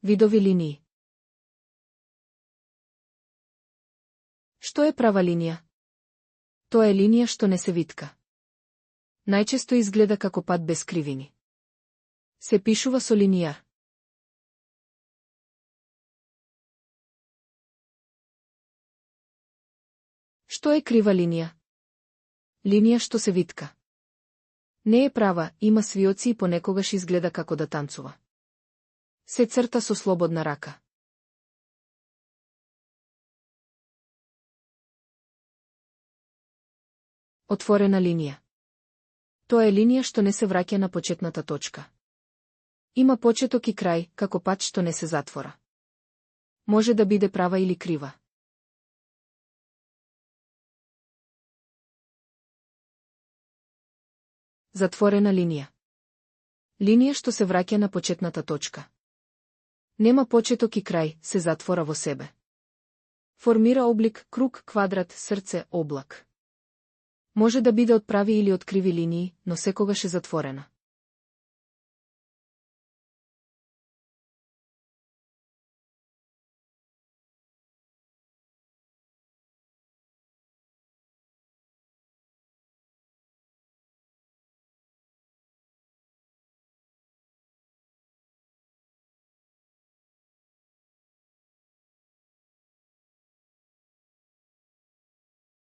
Видови линии. Што е права линија? Тоа е линија што не се витка. Најчесто изгледа како пат без кривини. Се пишува со линија. Што е крива линија? Линија што се витка. Не е права, има свиоци и понекогаш изгледа како да танцува. Се црта со слободна рака. Отворена линија. Тоа е линија што не се враќа на почетната точка. Има почеток и крај, како пат што не се затвора. Може да биде права или крива. Затворена линија. Линија што се враќа на почетната точка. Нема почеток и крај, се затвора во себе. Формира облик, круг, квадрат, срце, облак. Може да биде од прави или од криви линии, но секогаш е затворена.